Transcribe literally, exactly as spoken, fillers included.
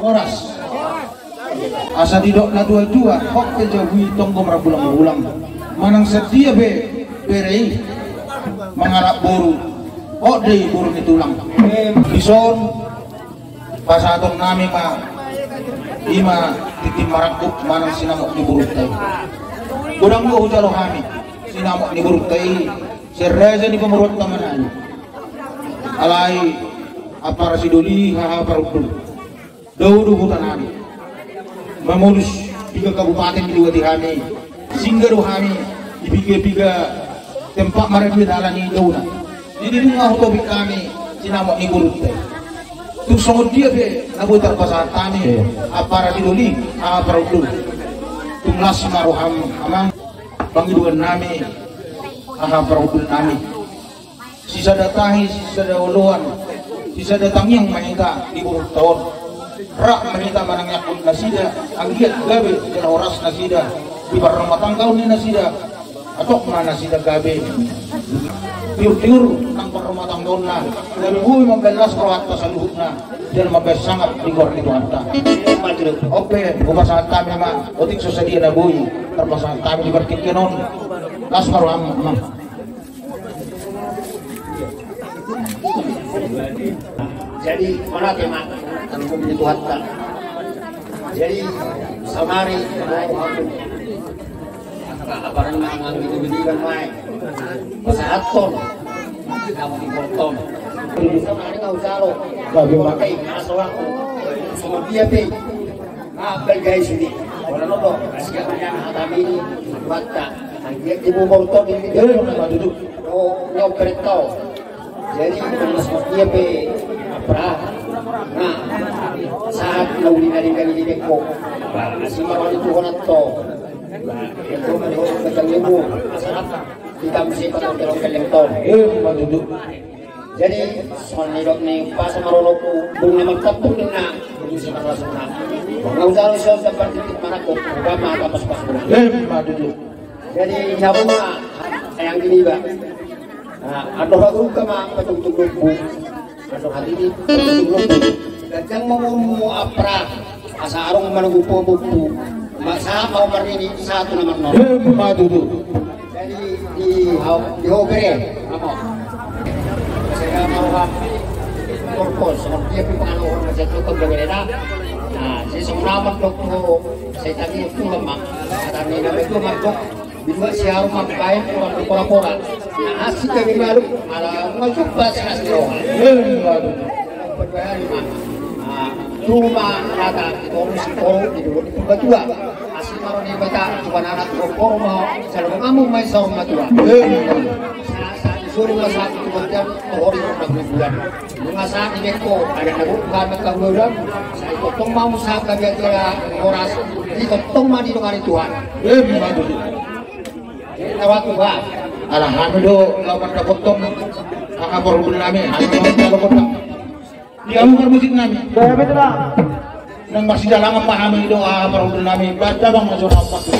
Horas. Asa didok na tua-tua, hot pe jabu i tonggo marbulang-bulang. Manang sadia pe bere i mangalap boru, hot do i boru ni tulang. Dison pasahaton nami ma, i ma tintin marangkup manang sinamot ni borunta i. Godang do hujalo hami sinamot ni borunta i, sian raja ni pamoruonta ma na i. Alai ampara sidoli haha parhundul, dao do huta nami. Mamolus piga kabupaten diliwati hami, singgah do hami di piga-piga tempat marende dalan ni dauna. Jadi nunga hutopik hami sinamot ni borunta i. Tung songon dia pe na boi tarpasahat hami, ampara sidoli haha parhundul, tung las ma roham amang, pangidoan nami haha parhundul nami. Sisada tahi, sisada oloan, sisada tangiang ma hita di borunta on. Rap ma hita manangiangkon nasida, anggiat gabe jala horas nasida di parrumatanggaon ni nasida. Atok ma nasida gabe tiur-tiur nang parrumatanggaonna, gabe boi mambahen las rohanta saluhutna, jala mambahen sangap di goar ni Tuhanta. On pe hupasahat hami ma, otik so sadia na boi tarpasahat hami di partingkian on. Las ma roham. Jadi mauliate ma, tarlumobi di Tuhanta. Jadi saonari, apa namanya, itu bini kan mai pasahathon, kamu di porton. Saonari kau jalo, kau pakai, aso aku, sama dia pe. Nah, bergai sini. Wala nono, siap hanya hata mini, mata. Anggiat di bumor to, di bumor to, duduk. Oh, nyau perintah. Jadi, mas dia pe, apa? Nah, saat na uli nari nari di beko. Nah, si marwali Tuhan atto. Nah, itu kan orang macam ibu. Asal apa? Kita mesti pakai orang kalian to. Eh, duduk. Jadi songon nidok ni umpasa marolophu, dung na martampuk ninna, dung si marlasuna. Nga ujalo so dapat titik manakut, umpama atas pas. Jadi nyabunga yang gini ba. Nah, ando ragu kama patung-tung lumbu. Ando hati ini patung-tung lumbu. Dan yang mau mau apa? Asa arung manunggu pemukpu. Masa mau marini satu nama nol. Jadi di hau di hau bere. Apa? Saya mau rapi. Korpos. Dia pun kalau orang saya tutup dengan enak. Nah, saya semua nama dokter. Saya tadi itu lemah. Kata ni nama itu masuk. Bidua si harum mangkain, orang pora-pora. Nah, asik dari baru, ala masuk pas asik roha. Pembahari mah. Nah, cuma rata, orang si orang di dulu di Purbatua. Asik maroni bata, cuma anak orang mau, selalu kamu main sama tua. Sa-, sa-, disuruh masak, kemudian orang di bulan. Masa di beko, ada na buka maka bulan. Saya potong mau sa gabe acara horas, di potong ma di dongani Tuhan. Eh, memang betul. Alhamdulillah. Alhamdulillah, lawan da potong. Angka parhundul nami, hami lawan da potong. Di amu parmusik nami. Nang masidalangan ma hami do, angka parhundul nami. Bada bang majo rapat.